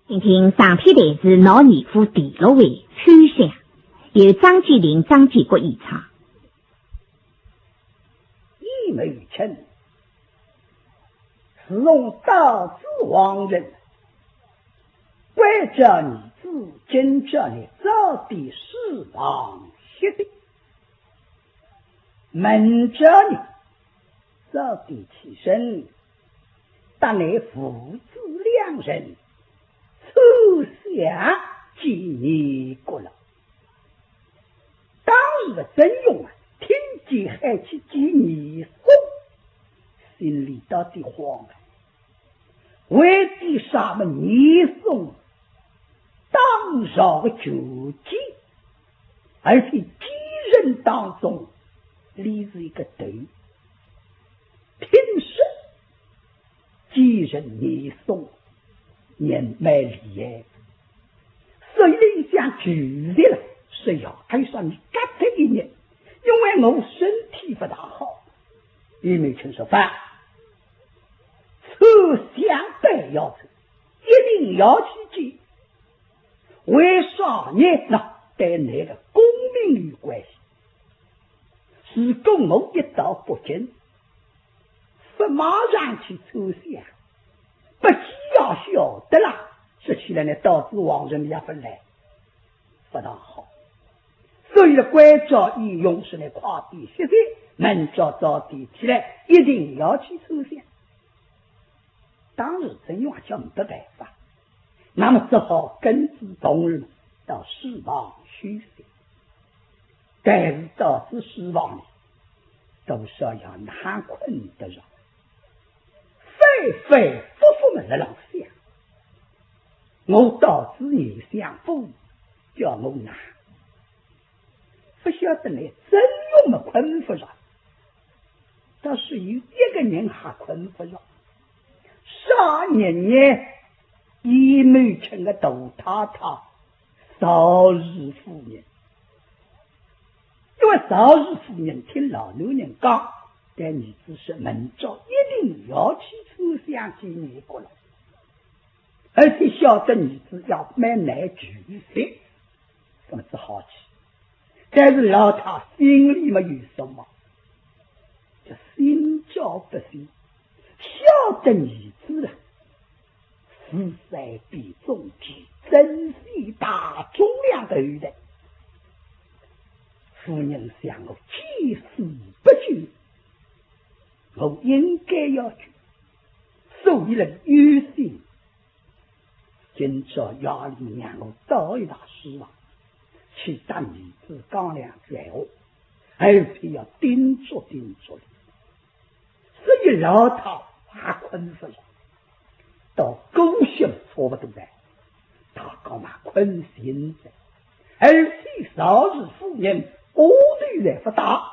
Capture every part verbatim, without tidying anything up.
听听长篇弹词《闹严府》第六回《秋香》，由张鉴庭、张鉴国演唱。鄢懋卿，自从到仔皇城，关照儿子今朝呢早点书房歇息，明朝呢早点起身，搭倷父子两人秋香见严阁老。当时的曾荣啊，听见喊起见严嵩，心里到底慌了。为点啥么？严嵩当朝的旧奸，而且奸臣当中，俚是一个头。听说奸臣严嵩人蛮厉害，所以俚想拒绝了，说呀，还是让你隔脱一日，因为我身体不大好。鄢懋卿说法，秋香得要紧，一定要去见。为啥呢？那对倷的功名有关系。如果我一到北京，勿马上去秋香，不知要晓得了，说起来呢，到仔皇城也勿来，勿大好。所以呢，关照鄢懋卿呢，快点歇息，明朝早点起来，一定要去秋香。当时曾荣也叫没得办法，那么只好跟仔童儿到书房休息。但是到仔书房里，多少也哪困得着，反反复复么辣浪想，我到仔严相府，叫我哪，勿晓得呢，曾荣么困勿着，倒是有一个人还困勿着，啥人呢？鄢懋卿的大太太赵氏夫人。因为赵氏夫人听老男人讲，对儿子说明朝一定要去秋香见严阁老，而且晓得儿子要蛮难拒绝，那么只好去。但是老太心里么有数么，叫心照不宣，晓得儿子了，是三边总制，争先打中两个后代。夫人想，我见死不救，我应该要去，所以呢，有心今朝夜里让我到一趟书房，去搭儿子讲两句闲话，而且要叮嘱叮嘱俚。所以老太还困勿着，到过歇差勿多哉，大家嘛困醒哉，而且赵氏夫人屋头来勿大，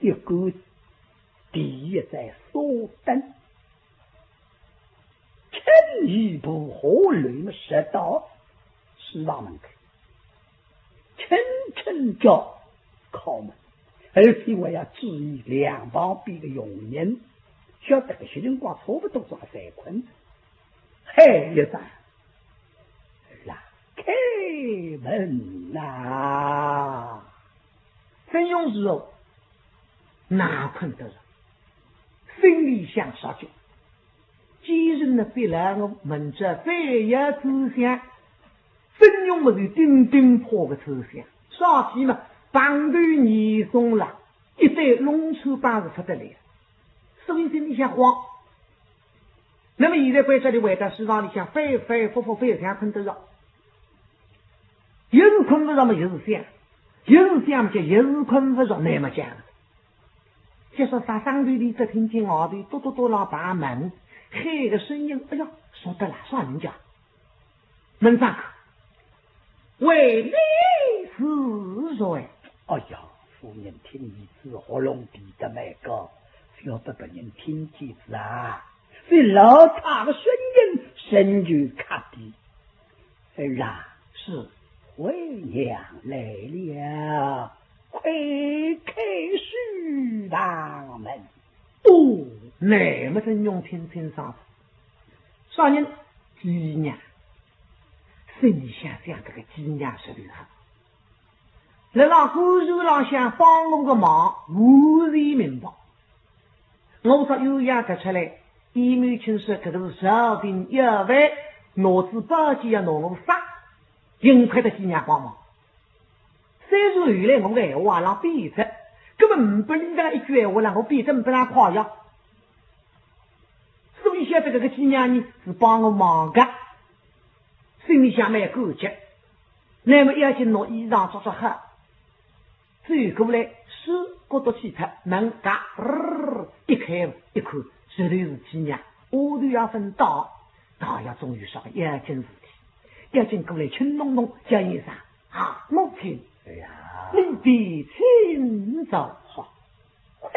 一个第一在所等， 春雨不下，雷么直到书房门口，轻轻叫敲门，而且还要注意两旁边的佣人，晓得搿歇辰光差勿多总归侪困，喊一声，来开门呐。曾荣是哦，哪困得着？心里想啥叫 既然呢，别来我们这非要秋香，曾荣么是顶顶怕个秋香，啥体嘛，碰头严嵩了，一对弄出板是勿得了，所以心里想慌。那么现在关照俚回到书房里向，反反复复反想困得着，一是困勿着么，一是想，一是想么，就一是困勿着，那么讲。 就说啥声头里只听见外头嘟嘟嘟啦拍门，喊个声音，哎呀，熟得啦，啥人家？门上去，为你是谁？哎呀，夫人听儿子喉咙低得蛮高，覅拨别人听见仔啊。所以老太个声音仍旧较低。儿啊，是，为娘来了。 快开书房门。哦，那么曾荣听清爽，啥人？姨娘，心里想想，搿个姨娘说得好，辣辣官船浪向帮我个忙，我侪明白。我只鸳鸯趿出来，姨母亲说搿个是朝廷要犯，拿仔宝剑要拿我杀，幸亏得姨娘帮忙。虽然后来我个闲话也浪变脱，搿么呒不俚个一句闲话浪，我变得呒不哪快呀。所以晓得搿个姨娘呢是帮我忙个，心里向蛮感激。那么要紧拿衣裳着着好，走过来，手骨头去脱，门嘎儿一开，一看，实头是姨娘，丫头也勿搭，大爷终于说个要紧事体，要紧过来，轻咚咚叫一声：“啊，母亲。”“哎呀。”“你爹请坐。”“好，快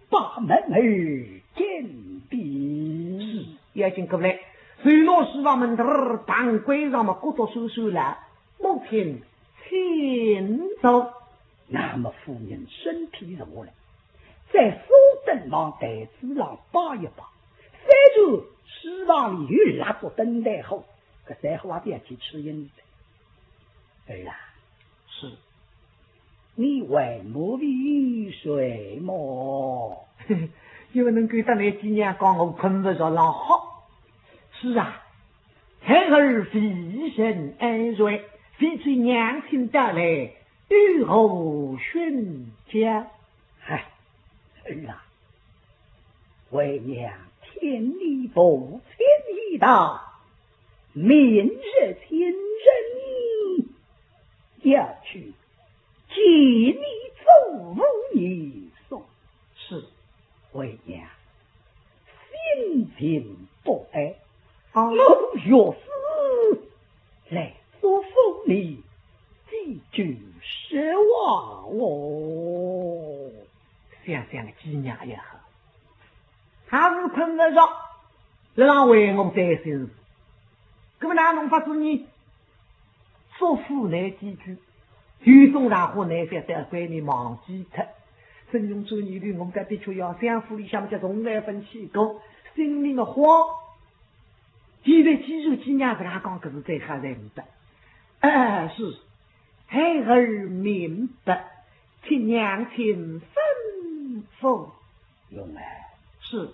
把门儿紧闭。”是，要紧过来，随拿书房门头儿嘭关上么，骨头收收了。“母亲，请坐。”那么夫人身体坐下来，在书凳浪台子浪摆一摆，虽然书房里有蜡烛灯台火，搿才好也覅去吃烟的。“儿啊。”是。“你还没睡么？”“因为能够搭倷姨娘讲，我困勿着了。”“好。”“是啊。”“孩儿未曾安睡，未知娘亲到来，有何讯息？”“哎，儿啊，为娘听你父亲言道，明日清晨要去见你祖父严嵩。”“是。”“为娘心情不安，哦。我有事来嘱咐你几句说话哦。”想想个姨娘也好，还是困勿着，辣浪为我担心事。搿么哪弄法子呢？嘱咐倷几句，有种场化倷覅到关里忘记脱。曾荣转念头，我搿的确要想，府里向么叫从来勿去过，心里么慌。现在既然姨娘自家讲，搿是最好才明白。“哎，是。”“孩儿明白，请娘亲吩咐。”“荣儿。”“是。”“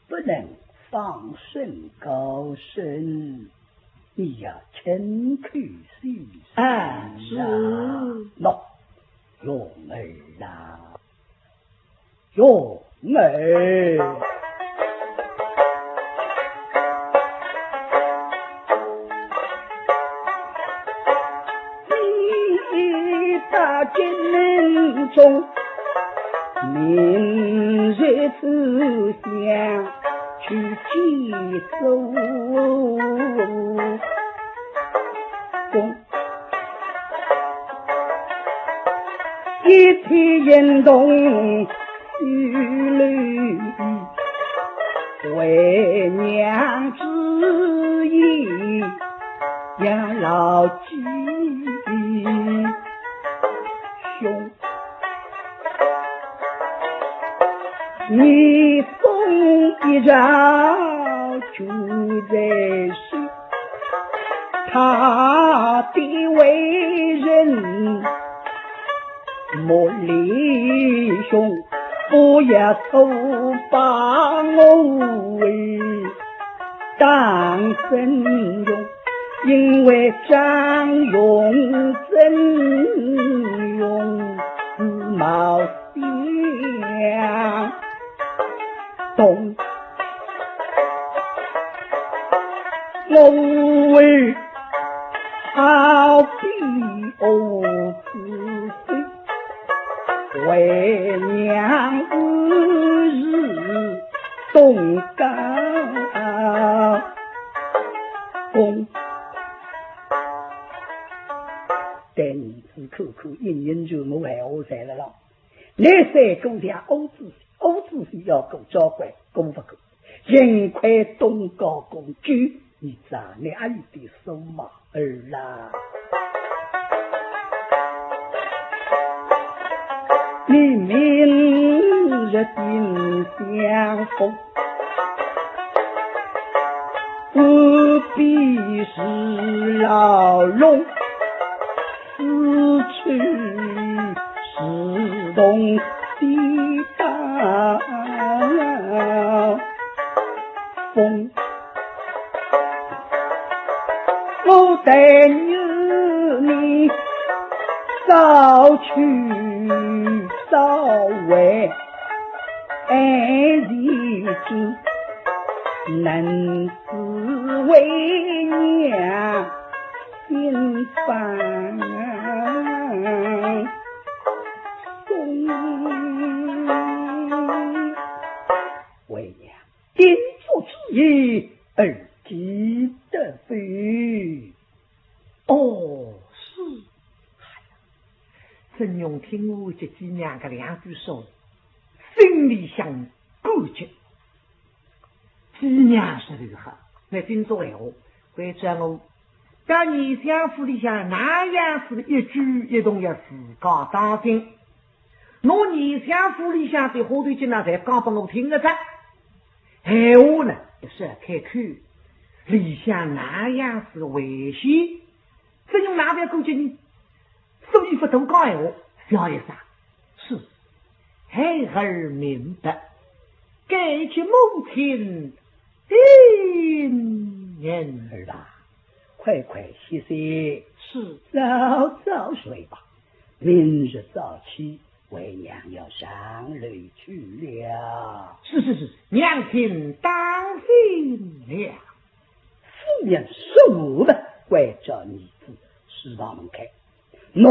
不能放声高声，你要轻口细舌。”“哎，是。”“喏，荣儿啊，荣儿。”你到京中，明日之前去见祖公，一切行动 须留意，为娘之言要牢记胸。你送一朝就在身，他的为人 莫离胸，不要错把我为当曾荣，因为张荣曾荣是貌相同。 我为好比儿子心，为娘日日东高工。等仔看看，一年就我闲话侪了了。 倷三姑娘儿子，儿子是要过交关，过勿过？幸亏东高公救，你早倷阿有点数嘛，儿啦。你明日定相逢，我彼时牢笼，此处是洞的刀。风，我待你早去早回，爱情能 是为娘心放松。为娘叮嘱之意，儿记得否？哦，是。哎呀，曾荣听完这几娘个两句说，心里向感激。 几娘说得好，那今朝闲话，关照我到严相府里向哪样子一举一动要自家当心。拿严相府里向的花头经啊，侪讲拨我听个哉。闲话呢，一说开口，里向哪样子危险，曾荣哪能感激呢？所以勿多讲闲话，笑一声。 是，孩儿明白，该去母亲叮咛。儿啊，快快歇息。是。早早睡吧，明日早起，为娘要上楼去了。是，是，是，娘亲当心了。夫人说完，关照儿子书房门开。 拿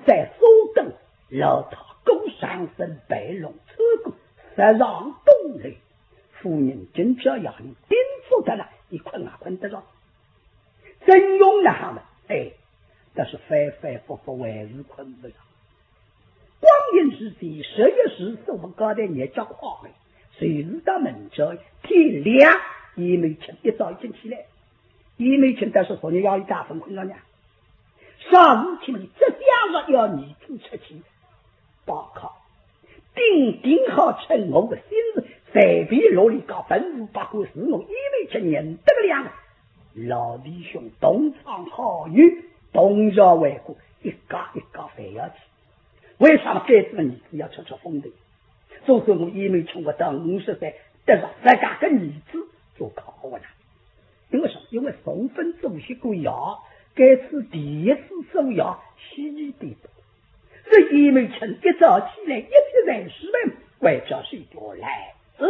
仔扇、手灯，老太公上身背篓穿过，踏上东楼。夫人今朝夜里叮嘱得了，伊困也困得着。曾荣哪哈么？哎，但是反反复复还是困勿着。光阴似箭，日月如梭，我高头日脚快的，随时到明朝天亮，鄢懋卿一早已经起来。鄢懋卿但是昨日夜里打分困了呢。 啥事体嘛，只想着要儿子出去报考，顶顶好趁我的心思，随便落里个本事，不过是我鄢懋卿认得个两个。老弟兄同窗好友，同朝回过，一家一家侪要去。为啥么该次儿子要出出风头？ 总算我鄢懋卿活到五十岁，得着自家个儿子做靠活呢。因为啥？因为从朆做歇过爷，该次第一次做爷，稀奇点多。这鄢懋卿一早起来，一切在书房，关照手下来，是，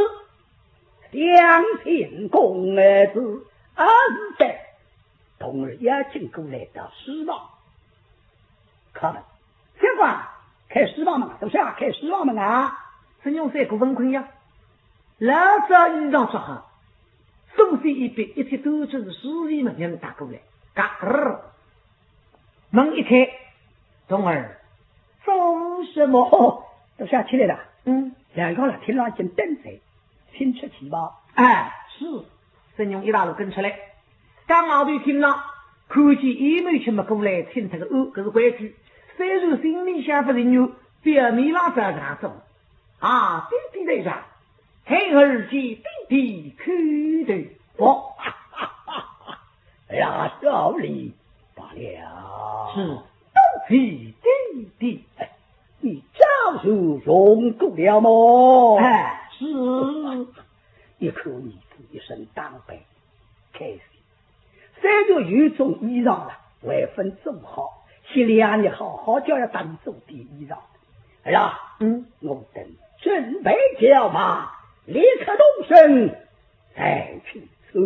相请公子，啊，是的。童儿已经过来到书房，叩门。 相公，开书房门啊，多谢啊，开书房门啊。曾荣三顾勿困呀，老早衣裳着好，手心一别，一只手指是书衣门人打过来，嘎，门一开，童儿，做什么？哦，多谢起来了。嗯。两个人听了已经等在，请出去吧。哎，是。曾荣一大路跟出来， 刚外头听了，看见鄢懋卿么过来请脱个安，搿是规矩。虽然心里向勿情愿，表面浪照常做。啊，弟弟在上，孩儿见弟弟叩头。哦，哈哈哈哈，老少礼罢了。是，多谢弟弟。哎，你早就用过了么？哎，是。一看儿子一身打扮，开心。 虽然有种衣裳了，还朆做好，歇两日好好叫伊搭伊做点衣裳。儿啊，嗯，我等准备叫马，立刻动身，再去投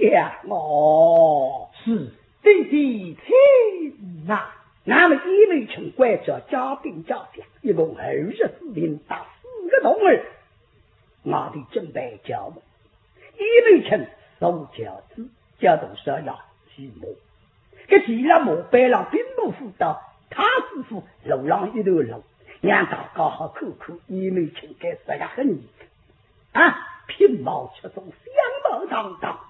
降哦。是，弟弟请呐。那么鄢懋卿关照家丁家将，一共二十四名，搭四个童儿，外头准备轿马。 鄢懋卿坐轿子，轿头上要骑马。搿骑了马背浪兵部府到太师府，路浪一段路，让大家好看看鄢懋卿该啥样个儿子。啊，品貌出众，相貌堂堂。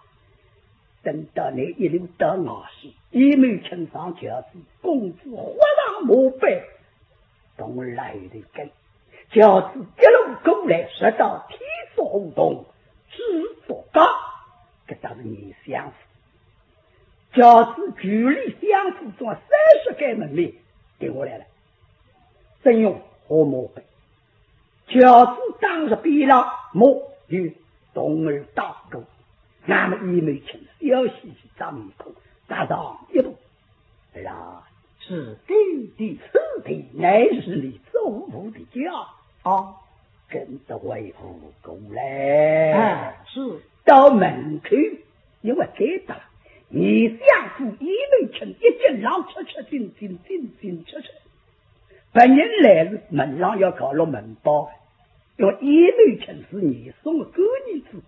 等到伊一路到外势，鄢懋卿上轿子，公子豁上马背， 童儿来得跟，轿子一路过来，直到天福胡同，知府家，搿搭是鄢相府。轿子距离相府庄三十间门面停下来了。曾荣和马背，轿子当着边浪，马由童儿带过。那么鄢茂卿笑嘻嘻张面孔，踏上一步。“来，是的，的，此地乃是你祖父的家。”“哦。”“跟着为父过来。”“哎，是。”到门口，因为该搭，鄢相府鄢茂卿一径浪出出进进，进进出出。别人来了，门浪要告落门包，因为鄢茂卿是严嵩个干儿子，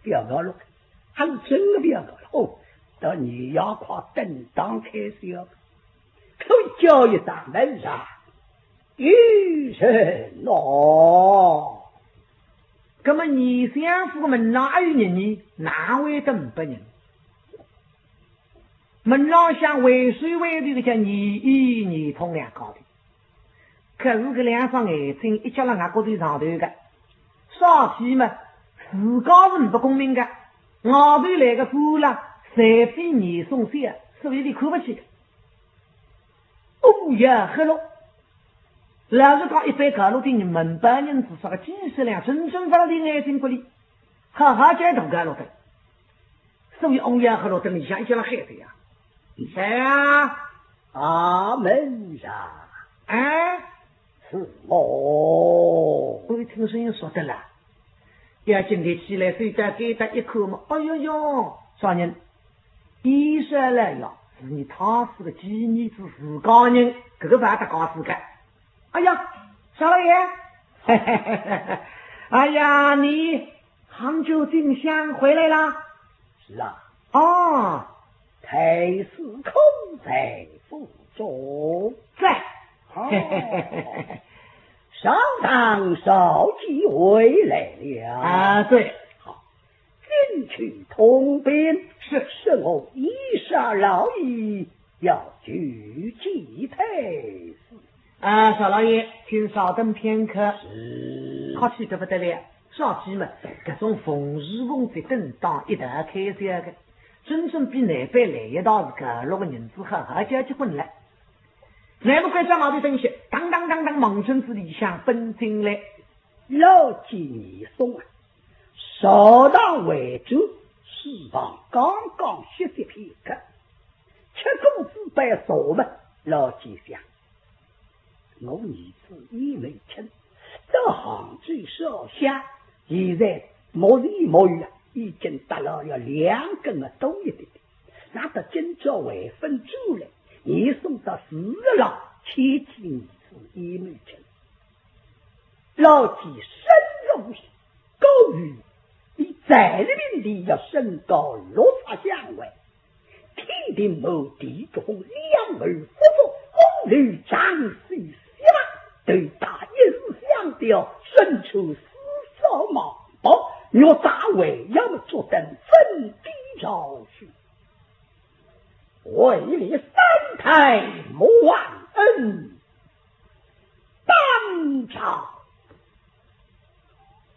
不要告落，还是真个不要告落。哦，到鄢爷快登堂开笑，可以叫一声“门上有人”咯。那么鄢相府门浪还有人呢，哪会得呒不人？门浪向为首为尾个叫鄢医、鄢通两家头。可是搿两双眼睛一直辣额角头上头个，啥体嘛？自家是呒不功名个，外头来个官啦，侪比严嵩小，所以伊看勿起个。哦呀，黑咯！老实讲，一般告落个人，门包银子啥个几十两，真正勿辣伊眼睛骨里，好好叫大告落个。所以翁爷黑咯，等里向一直辣喊着呀：“谁啊？”“啊，门上。”“哎？”“是我。”我一听声音熟得啦，要紧立起来，手到该搭一看嘛，哎哟哟，啥人？医生来呀，是你太师个干儿子自家人，搿个勿搭界是个。“哎呀，少老爷。”“哎呀，你杭州进香回来啦？”“是啊。”“哦。”“太师可在府中？”“在。”“哦，少堂少几回来了？”“啊，对。”“好，进去通禀。”“是。”“说我鄢少老爷要求见太师。”“啊，少老爷，请稍等片刻。”“是。”客气得不得了，啥体嘛，搿种逢时逢节登堂一道开笑个，真正比南北来一道是搿六个银子好好叫结棍了。那么关照外头等歇，当当当当，望准仔里向奔进来。老见严嵩啊，朝堂回转，书房刚刚歇息片刻，吃过仔杯茶嘛，老见想，我儿子鄢茂卿到杭州烧香，现在没日没夜啊，已经达到了两个月多一点点。那到今朝还朆转来，严嵩倒是了牵记儿子鄢茂卿。老见身重高于，伊在里面里要身高六尺向外，天庭满地个风，两耳不服，风流长须稀发，头戴一字香貂，身穿丝绸蟒袍，玉带围腰，着等粉底朝靴。位列三台，莫忘恩，当朝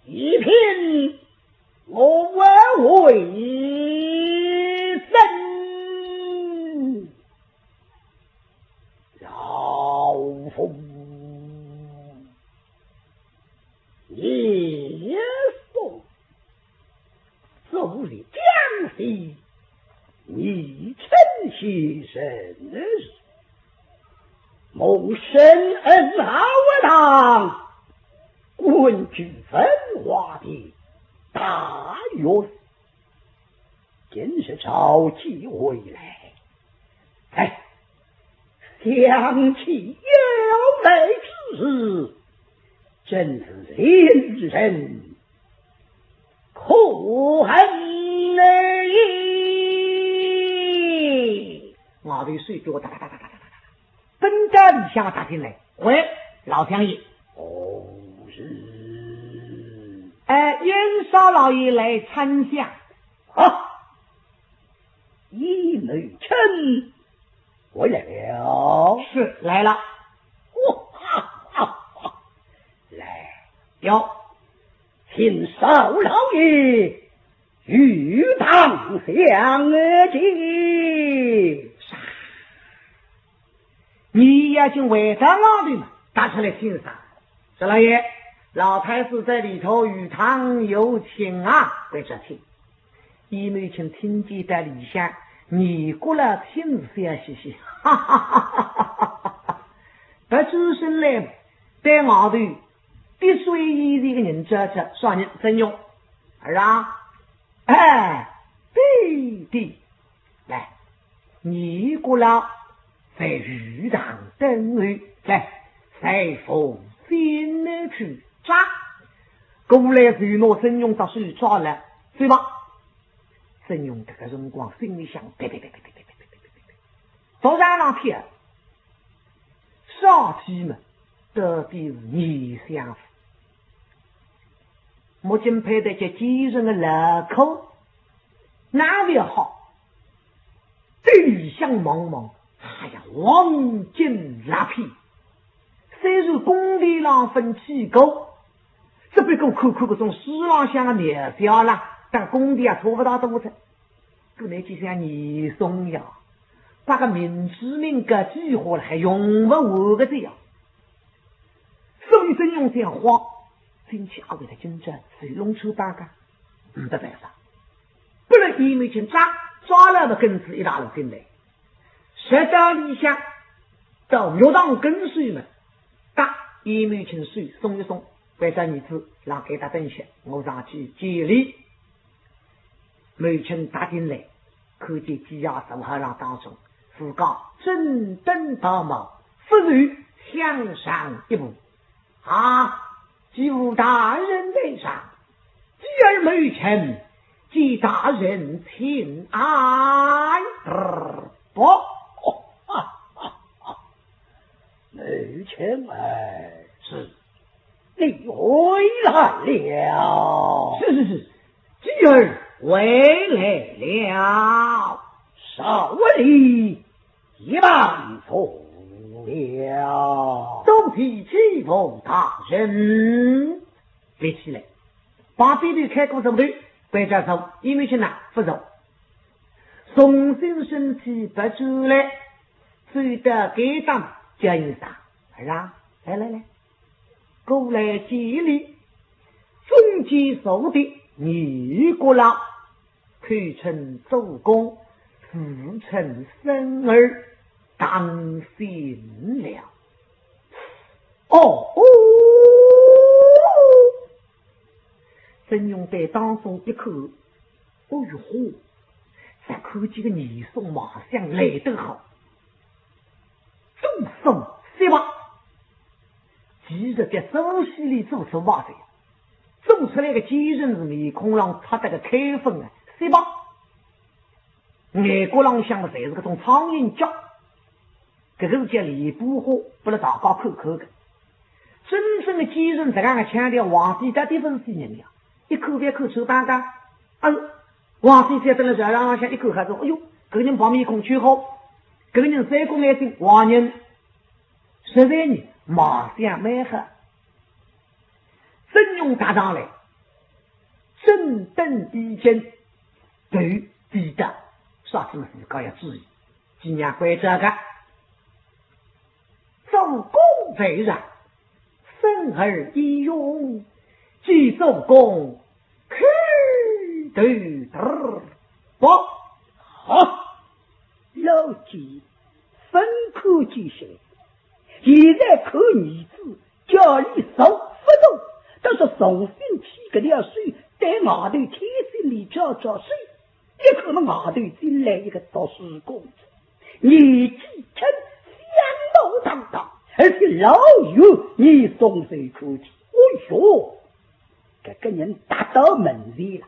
一品，我为dân。老夫严嵩，祖立江西，义称先人，蒙圣恩号堂，官居文华殿大学士。今日召见回来，哎，想起幼年之事，真是令人可恨也。外头手脚哒哒哒哒哒哒哒哒，奔到里向踏进来。“喂，老相爷。”“哦，是。”“哎，鄢少老爷来参详。”“啊，鄢茂卿回来了？”“是，来了。”“哇哈哈哈！来，”“有。”“请少老爷御堂相见。啥？你已经回到外头嘛，踏出来请上。说：“老爷，老太师在里头御堂有请啊。”关照：“请。”鄢懋卿听见在里向，面骨了青，笑嘻嘻，哈哈哈哈哈哈！别转身来，对外头滴水一样个人招招，啥人？曾荣。儿啊，哎，爹爹，来，你过来，在御堂等候，来，在房间内去。喳。过来就拿曾荣搭手抓了，走吧。曾荣搿个辰光心里想，别别别别别别别别别别别，早上那天，啥体嘛，到底是你想 目前配得及奸人的老口，哪里好？对里向望望，哎呀，黄金蜡坯。虽然宫殿浪分起过，只不过看看搿种书浪向的描写啦，搭宫殿也差勿大多哉。搿么就像严嵩呀，把个民脂民膏几化了，还用勿完个这样。 所以曾荣想慌，进去阿会得紧张，谁弄出大个？没得办法。不然鄢懋卿抓，抓了么跟仔一道进来，直到里向，到肉堂跟首么，搭鄢懋卿手松一松，关照儿子，让该搭等歇，我上去见礼。 愐卿踏进来，看见几爷坐辣浪当中，自家正等到么，忽然向上一步。啊，继父大人在上，继儿愐卿，继大人请安。不，哦，啊，啊，啊，愐卿，哎，是。 你回来了。是，是，是，继儿回来了。少礼一棒送了。多谢继父大人。立起来，旁边头开过手头，关照坐，鄢懋卿呢，勿坐。重新身体别转来，走到该搭，叫一声，儿啊，来来来， 过来见礼。中间坐的尼姑拉，口称周公，自称孙儿，当心了。哦，哦，曾荣对当中一看，哦哟嚯，只看见个严嵩卖相来得好，东方雪白， 其实在苏戏里做做嘛的，做出来个奸人是面孔浪擦得个开粉啊，雪白。眼角浪向嘛，侪是搿种苍蝇脚，搿个是叫脸谱化，拨了大家看看个。真正的奸人，实梗个腔调，皇帝到底勿是死人呀，一看勿看出当当。嗯，皇帝再登了朝堂浪向一看，还是，哎哟，搿个人白面孔，秋毫，搿个人三角眼睛，黄人。 实在呢，卖相蛮好。曾荣踏上来，正等衣襟，头低低，啥体么自家要注意，尽量关照个。周公在上，孙儿已容，见周公 叩头。不，好，老奸，勿看见哉，现在看儿子叫伊坐勿动，倒是重新起个了手，对外头天井里招招手，一看么外头进来一个读书公子，年纪轻，相貌堂堂，而且老远严嵩就看见，哦哟， 搿个人踏到门前了，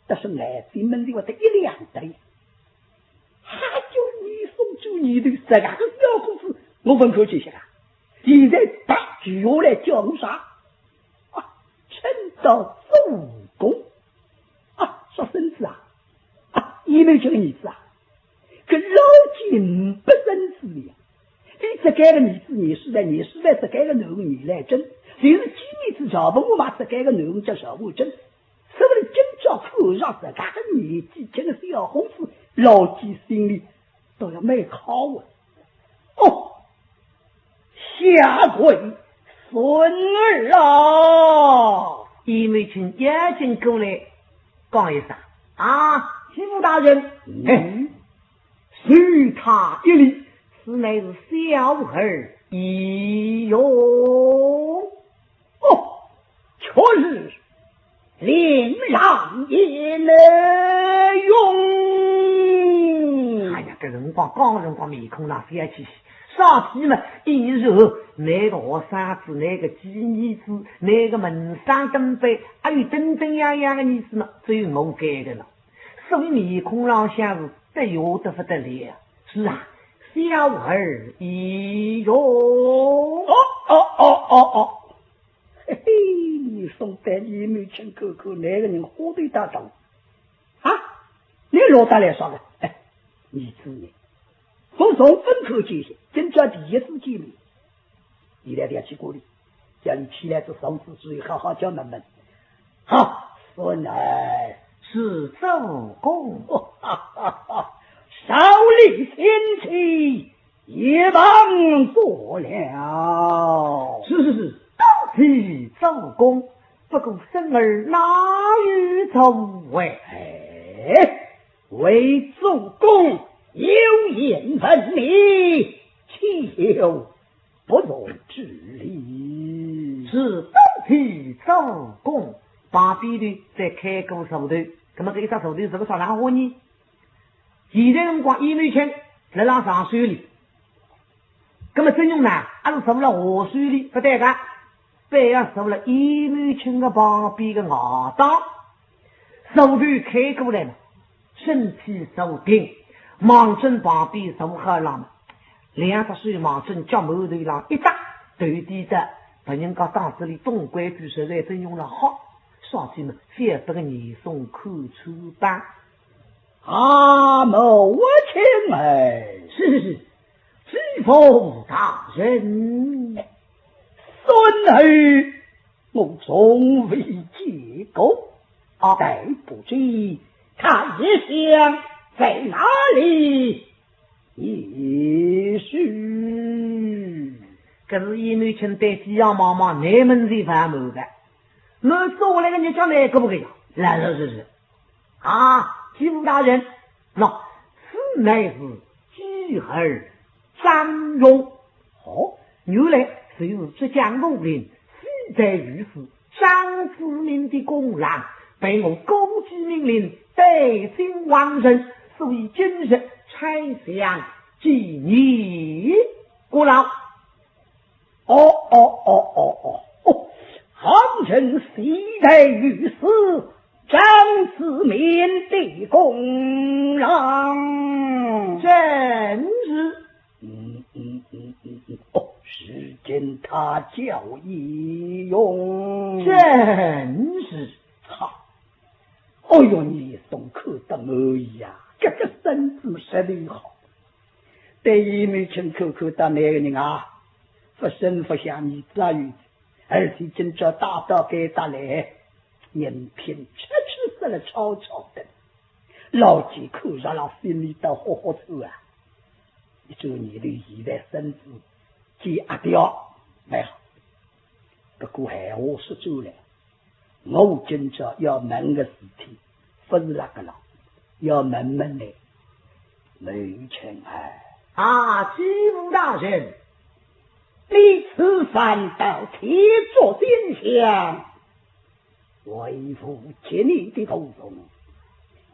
但是眼睛门前会得一亮的。哈，叫严嵩转念头，实梗个小伙子，我勿看见哉啊。现在踏就下来叫我啥？啊，请到周公。啊，说孙子啊，啊，鄢懋卿个儿子啊，搿老奸呒不孙子了呀。伊自家个儿子严世蕃，严世蕃自家个囡儿严兰贞，就是见面子赵文华嘛，自家个囡儿叫赵婉贞。说勿定今朝倒看上去搿个年纪轻个小伙子，老几心里倒要蛮好啊。哦，下跪孙儿啊！鄢懋卿要紧过来讲一声：“啊，知府大人。”“嗯？”“嘿，受他一礼，此乃是小儿鄢荣。”“哦，确实令郎鄢荣。”哎呀，搿辰光讲辰光面孔浪笑嘻嘻，啥体嘛，因为是那个学生子，那个寄儿子，那个门生登班，还有等等样样个意思嘛，只有我搿个了。所以面孔浪向是得意得不得了。“是啊，小儿鄢荣。”“哦，哦，哦，哦，哦。”嘿嘿，李松对鄢懋卿看看，那个人花头大张。“啊，你落得来啥个？”“哎，儿子呢？我从分开见些，今朝第一次见面。”伊来覅去顾伊，叫伊起来仔坐仔之后，好好叫问问。“好，孙儿。”“是，周公。”“哈哈哈，少礼请起，一旁坐了。”“是，是，是，多谢周公。不过孙儿哪有座位？”“哎，为周公有言问你，岂有不从之理？”“是，多谢周公。”旁边头再开个坐头，那么搿一只坐头是个啥场化呢？现在辰光，鄢懋卿辣辣上手里，那么曾荣呢，还是坐辣下手里，不对个，反而坐辣鄢懋卿个旁边个外档。坐头开过来嘛，身体坐定，望准旁边坐好了嘛，两只手望准脚馒头浪一搭，头低得，别人家当仔俚懂规矩，实在曾荣了好，啥体嘛，覅拨个严嵩看穿吧。“啊，母亲哎。”“是，是，是，知府大人。”“孙儿我从未见过，啊，但不知他一向在哪里念书。”可是鄢懋卿对仔眼望望，那门子勿满个。“那做下来个日脚来过个呀？”“老老实实。”“啊，知府大人，喏，此乃是寄儿张荣。”“哦。”“原来就是浙江吴陵西站御史张子明的公郎，被我顾忌名伶，背信忘义，所以今日差相见你。”“过劳。”“哦，哦，哦，哦，哦，哦，行人西站御史张子明的公郎。”“正是。”“嗯，嗯，嗯，嗯，嗯，哦，如今他叫鄢荣。”“正是。”“哈，哦哟，严嵩看得满意呀，这个孙子实在好。”对鄢懋卿看看，搭那个人啊，勿声勿响，儿子也有，而且今朝带到该搭来，人品出出色了，超超的。老几看上了心里头豁豁出啊。一转念头，现在孙子见阿爹蛮好。不过闲话说转来，我今朝要问个事体，勿是那个了，要问问你，母亲哎。”“啊，知府大人。”“你此番到天竺进香，为父给你的头重，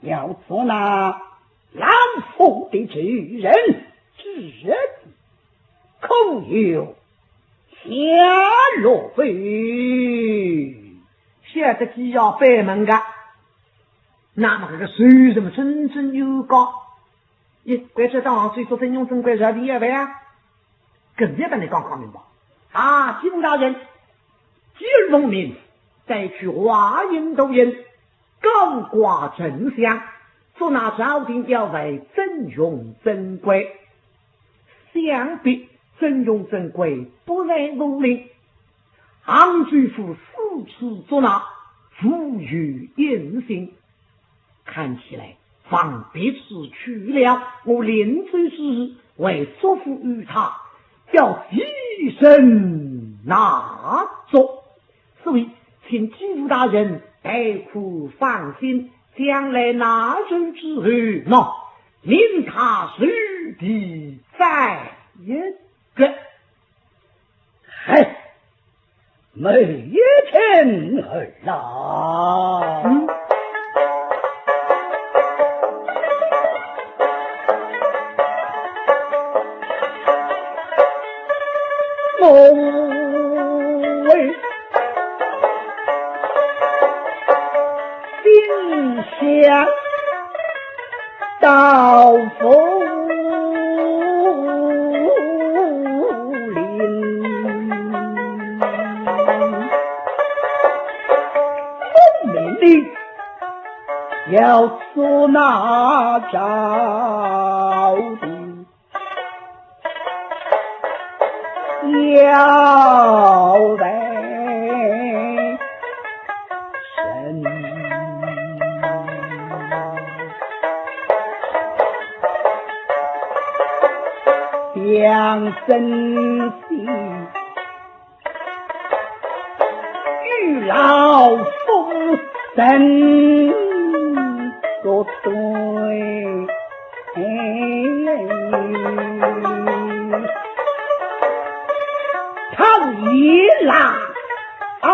要做那老夫的仇人之日子，可有下落否？”“晓得既要背门个，那么这个仇人么真正有个，一关照到杭州做曾荣总管，啥地方办啊？”“搿是要搭你讲讲明白。”“啊，知府大人，今日奉命带去华阴都监，高挂丞相，捉拿朝廷要犯曾荣总管。想必曾荣总管不在吴陵，杭州府四处捉拿，无有音信。看起来王必是去了，我临走之时还嘱咐于他，要提审拿捉。所以请知府大人大可放心，将来拿住之后，喏，命他随地斩一个。嗨，没一天儿啦。嗯。我心想， 到福临，分明的要捉拿朝廷 要犯人。杨森喜与老夫人作对。 他是一郎是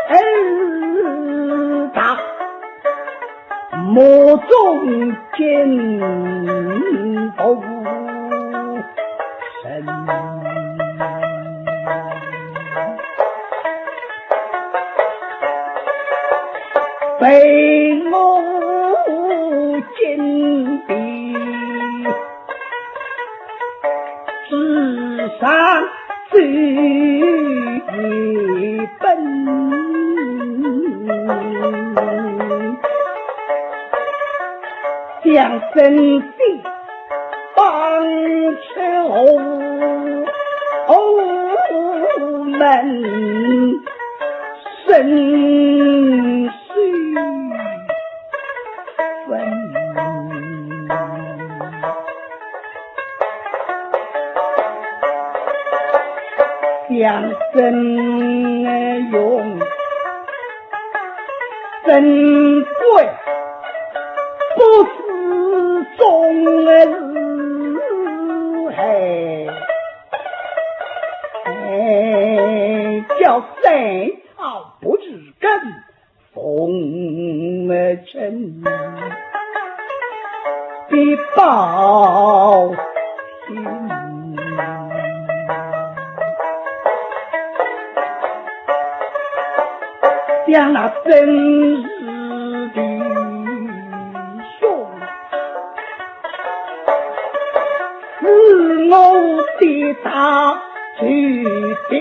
二大，目中金头 身。被我金笔之上最笨，将真心 帮助我们伸手分。将真用 珍贵不是中日海，哎，叫三朝不知根，奉承必报 将那真实的兄，是我的大仇敌。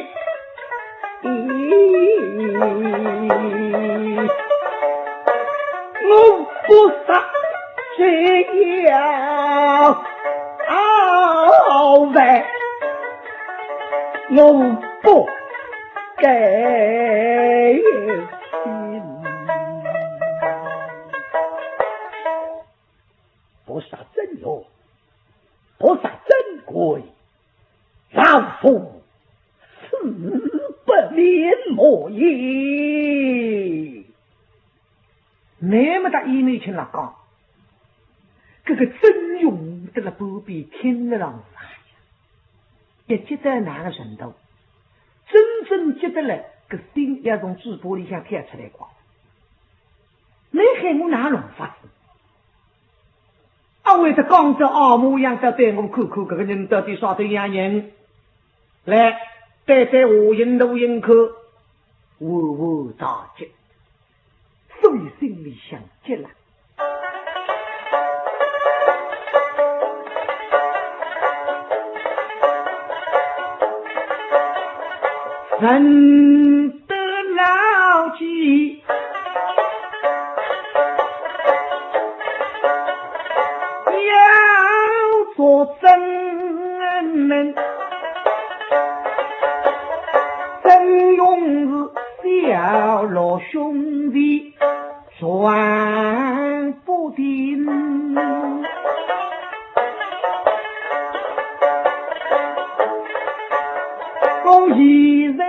我不杀，只要报复，我不甘心。不杀曾荣，不杀曾贵， 老夫死不瞑目也。那么大义母亲了讲，搿个曾荣得了旁边听了浪啥呀？一急到哪个程度？真正急得来，搿心要从嘴巴里向跳出来光。你喊我哪弄法子？ 阿会得讲得啊模样，得对我看看搿个人到底啥个样人？来，对对我人都人看，我我大急，所以心里想急了。 人得老去，要做真人，曾荣是小老兄弟，转不定。我现在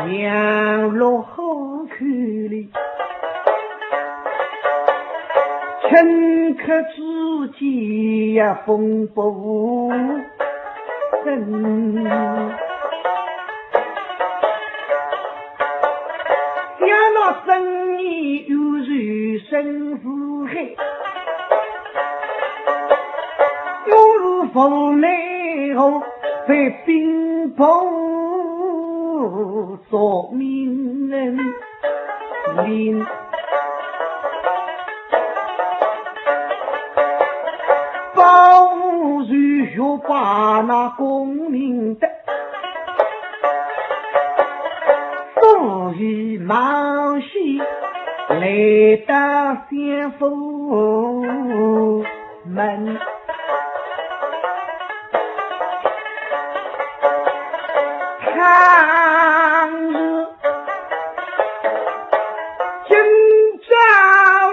杨六好口里，顷刻之间呀，风波 生。想那生意有如深似海，有如无奈何被冰冻 做命令，保住学霸那功名的，所以冒险来到相府 门。倘若今朝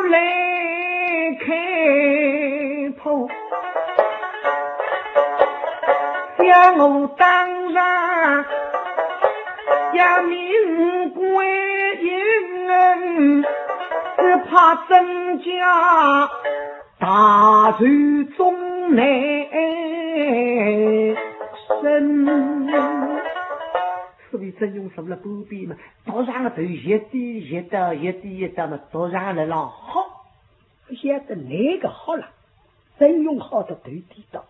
来开铺，想我当然要命归阴，只怕曾家 大罪中难伸。所以曾荣坐了半边嘛，独上个头一点一点一点一点嘛，独上了浪好。勿晓得哪个好了，曾荣好得头低倒。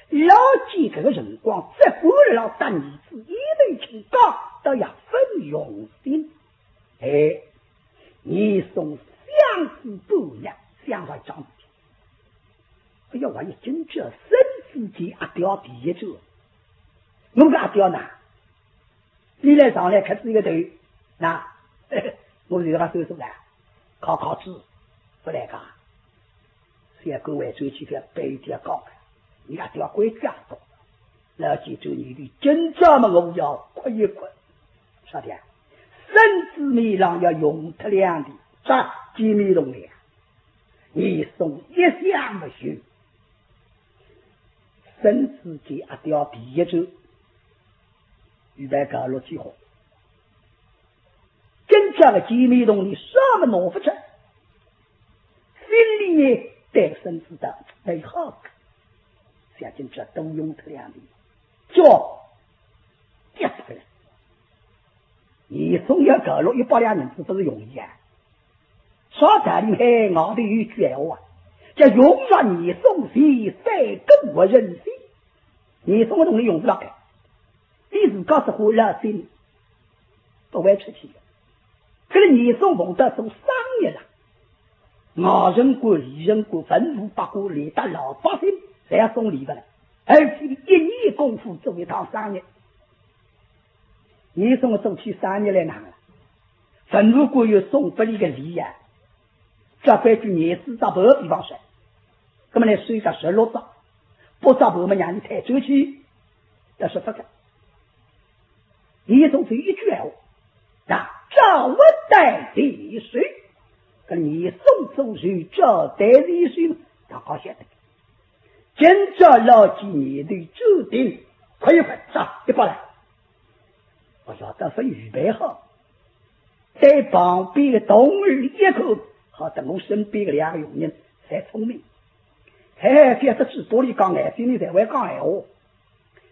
老见搿个辰光，只顾了搭儿子一头情讲，倒也勿用心。哎，严嵩想仔半日，想着桩事体。 哎呀，我一听这孙子见阿爹第一转，我个阿爹呢？伊来上来磕仔一个头，那，我就搿个岁数了，靠靠仔，勿来讲。小官回转去再背一条讲，伊阿爹规矩也懂。老几周年的，今朝嘛，我要哭一哭。啥的？孙子面浪要用脱两钿，这见面动了。 严嵩一想勿休，孙子见阿爹第一转，预备告老几好。今朝个见面动钿啥么弄勿出，心里呢对孙子的蛮好个，想今朝多用脱两钿，叫跌脱了。 严嵩要告老一百两银子勿是容易啊。啥道理？嘿，外头有句闲话啊，叫用着严嵩钱，三更活人心。严嵩个动钿用勿着个，伊自家说话了心，勿会出去个。搿个严嵩碰到做生意了，外城管、里城管、文武百官，连带老百姓，侪要送礼物了。而且一年功夫做一趟生意， 严嵩个做起生意来难了，文武官员送拨伊个礼呀，照规矩廿四只盘，比方说，葛么呢，收个十六只，八只盘么让伊退转去，要说勿个。严嵩只有一句闲话，那招我带礼数，搿严嵩做事招待礼数，大家晓得。今朝老几年头注定，可以勿着一百两。 勿晓得勿预备好。对旁边个童儿一看，好得我身边个两个佣人侪聪明。嘿，晓得嘴巴里讲闲话，心里侪会讲闲话。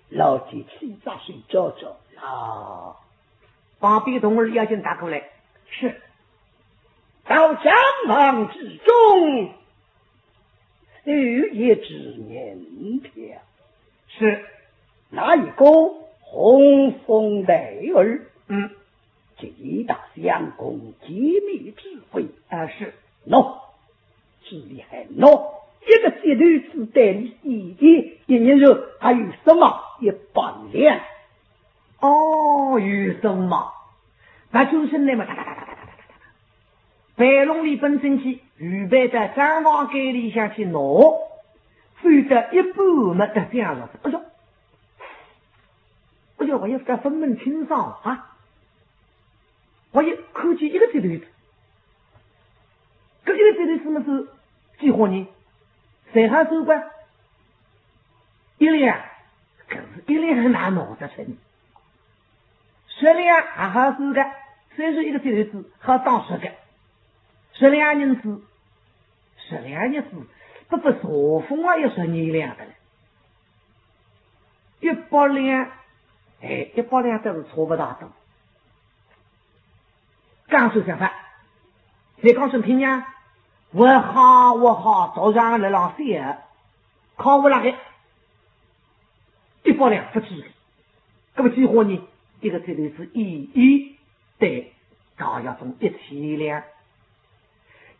老几气煞手招招啦。旁边童儿已经打过来，是，到账房之中， 有一只银票。是。那一个洪峰台儿，嗯。即大相公见面之会。啊，是。喏，这里还喏，一个节头子对你一一一人说，还有什么一百两？哦，有什么？那就是那么哒哒哒哒哒哒哒哒哒。 盘弄里奔进去，预备到账房间里向去拿，翻到一半没得讲了。哎呦，哎呦，我也勿敢分明清爽啊！我也看见一个节头子，头子么是几化银？侪好算个？一两，可是一两哪拿得出呢？十两也好算个，虽然一个节头子好当十个，十两银子，十两银子，不不，茶封啊，要十二两个了。一百两，哎，一百两倒是差勿大多。讲出想法，你讲出拼呀，我好我好，早上来浪写，靠我那个一百两不止。那么几化银？一个节头子一一，对，大约总一千两。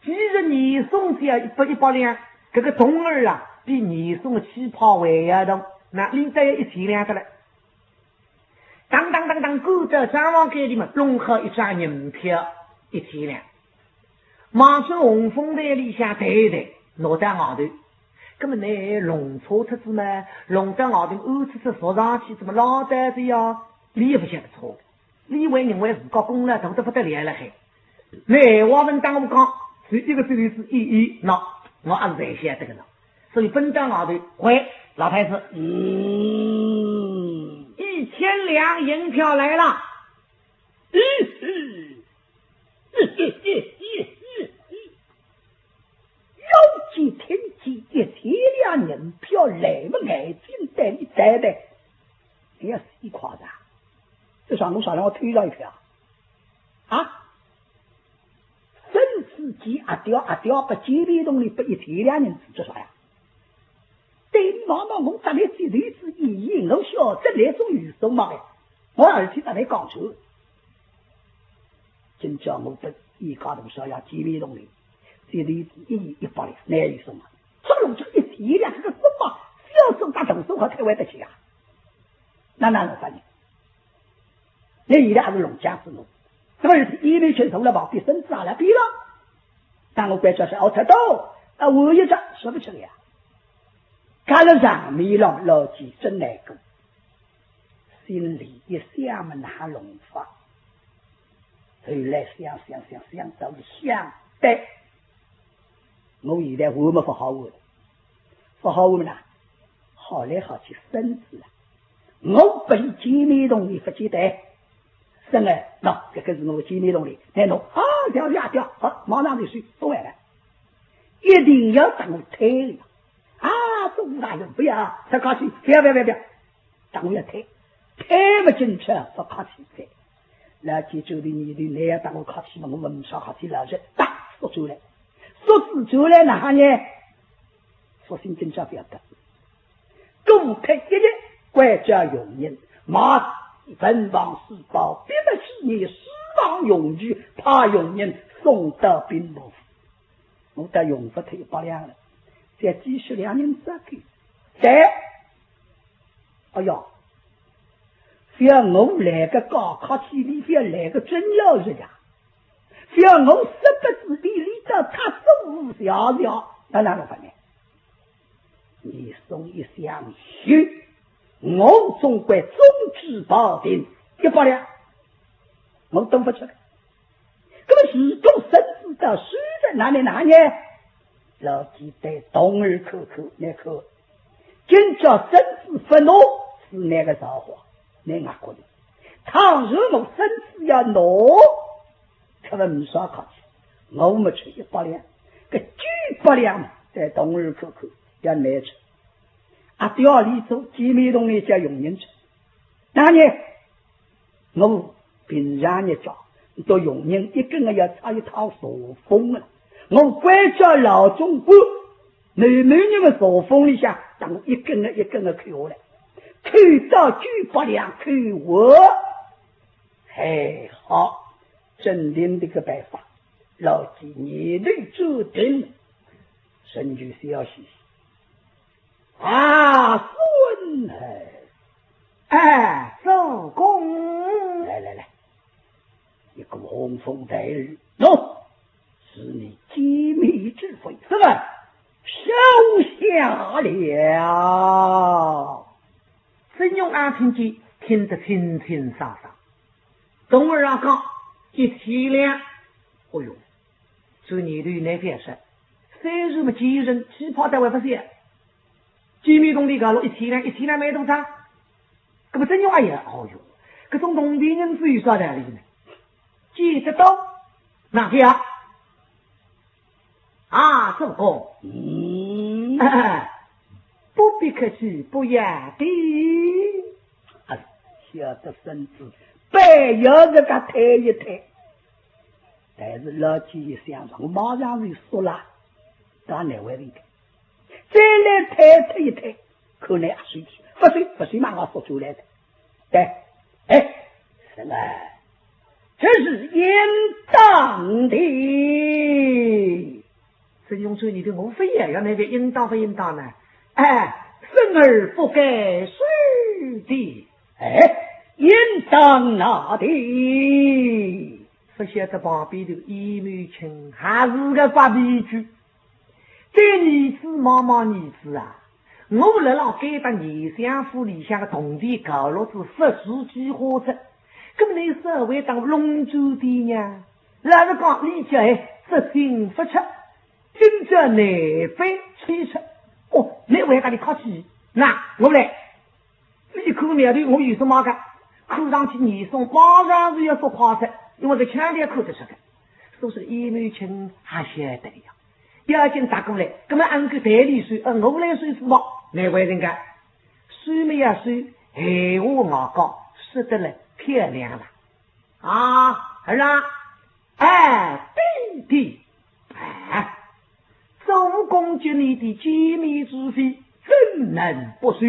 其实严嵩只要一百一百两，搿个铜钿啊，比严嵩个气派还要大，那应该要一千两个了。当当当当，赶到账房间里嘛，弄好一张银票，一千两。望准红枫台里向抬一抬，拿到外头。那么呢，弄错脱子嘛，弄到外头暗搓搓，说上去，怎么老得的呀？伊也勿晓得错。伊还认为自家功劳大得不得了了还。那闲话勿搭我讲，是一个节头子一一，那我也是侪晓得个呢。所以奔到外头，喂，老太师，嗯，一千两银票来了。嗯，嗯，嗯，嗯，嗯，嗯。要紧听见一千两银票来么，眼睛对伊呆呆。哎呀，死快哉！这上我上来我推着一票啊！啊？孙子见阿爹，阿爹拨见面铜钿拨一千两银子做啥呀？对伊望望，我搭倷节头子一一，我晓得倷种愚忠嘛个，我而且搭倷讲出。今朝我拨伊家大少爷见面铜钿，节头子一一一百两，哪有送啊？这弄出一千两，搿个送啊，小送大，大送好开会得去啊？哪能弄法呢？ 那现在还是弄僵死侬。那么是一面去头了跑，比孙子还来比了。但我关照是哦，太多，啊，我一只说勿出个呀。搿个场面浪老几真难过，心里一想么哪弄法？后来想想想想到一想，对，我现在我么勿好问了，勿好问了，好来好去孙子了。 我拨伊见面铜钿勿见得。是哎，喏，搿个是我见面铜钿，拿侬啊，掉呀掉，好，马上就收，收回来。一定要搭我退了。啊，总大人，勿要，勿客气，勿要勿要勿要勿要，搭我要退，退么进去，勿客气哉。老几周头年头，倷要搭我客气嘛，我勿啥客气，老实，哒，缩转来，缩转来哪能呢？索性今朝勿要得。 过脱一日，关照佣人，买文房四宝，笔墨纸砚，书房用具，派佣人送到兵部府。我倒用勿脱一百两了，再几十两银子给。对，哎呀，覅我来个高客气，倷覅来个真要实呀。覅我说勿仔细，倷倒太做无效了，哪能弄法呢？ 严嵩一想，有，我总归总支保定一百两，我动勿出个。那么如果孙子倒收了，哪能哪能？老几对童儿看看，倷看，今朝孙子勿拿，是倷个造化，倷外国人。倘若我孙子要拿， 可勿没啥客气，我么出一百两，搿九百两嘛，对童儿看看，要拿出。阿爹里做见面铜钿叫佣人出。哪能？我平常日脚，到佣人一根个要插一套茶封个，我关照老总管，每每日个茶封里向，搭我一根个一根个扣下来，扣到九百两扣完。 嘿，好，镇定个办法，老几念头做定，伸出消息。啊，孙儿，哎，叔公。来来来，一个洪峰在耳，喏，是你见面之会，是吧？收下了。曾荣阿听见，听得清清爽爽。 童儿啊讲，一千两。哦哟，做年头难办事，虽然么几人，起跑单位勿小，几米铜钿高了一千两，一千两蛮多张。搿么曾荣阿爷，哦哟，搿种铜钿银子有啥道理呢？借得到，哪个呀？啊，叔公，嗯，不必客气，不要的。啊，晓得孙子，板要搿个推一推。但是老几一想，我马上就说了，到难为情个，再来推推一推，看来也收去，勿收，勿收嘛，我说出来的。对，哎，什么？这是应当的。曾荣说，你对我非也要那个应当不应当呢？哎，孙儿不该收的。哎，应当拿的。勿晓得旁边头鄢茂卿还是个发脾气。对儿子望望儿子啊，我辣辣该搭严相府里向个铜钿高阊子勿是几化哉，搿么倷稍微当弄转点呀？老实讲，俚叫哎，只进勿出，今朝难为推出。哦，倷还搭俚客气，那我来。 你看苗头，我有数目个，看上去严嵩马上是要说快哉，因为搿腔调看得出个。所以说鄢茂卿还晓得呀，要紧踏过来，搿么俺个代理收，呃，我来收是吧？难为情个，收么要收，闲话外讲，说得来漂亮了。啊，儿啊，哎，爹爹，哎， 周公给你的见面之礼，怎能不收？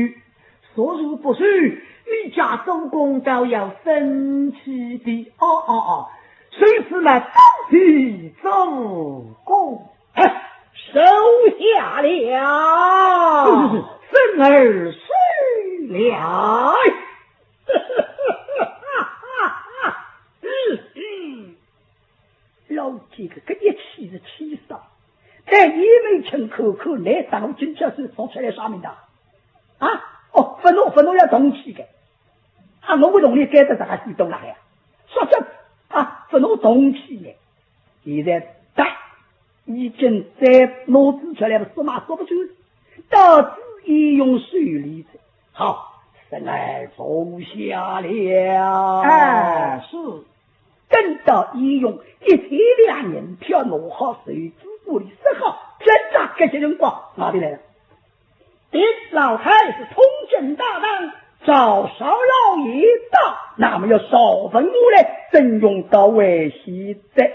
若是不收，你家周公倒要生气的。哦，哦，哦，收是来当替周公。哎，收下了。是，是，是，孙儿收了。哎，老几个，搿一气是气煞。但鄢茂卿看看，倷当我今朝是说出来啥名堂？啊？哦，勿拿，勿拿要动气个。啊，我勿同你该得啥个几多了呀？说这，啊，勿拿动气呢。现在打，已经再拿仔出来了，说嘛说勿出，到仔鄢荣手里哉。好，孙儿坐下了。哎，是。 等到鄢荣一千两银票拿好，收仔过里，说好，正当搿歇辰光，外头来了。禀老太师，通政大堂，赵少老爷到。那么要赵文武来，曾荣到位，现在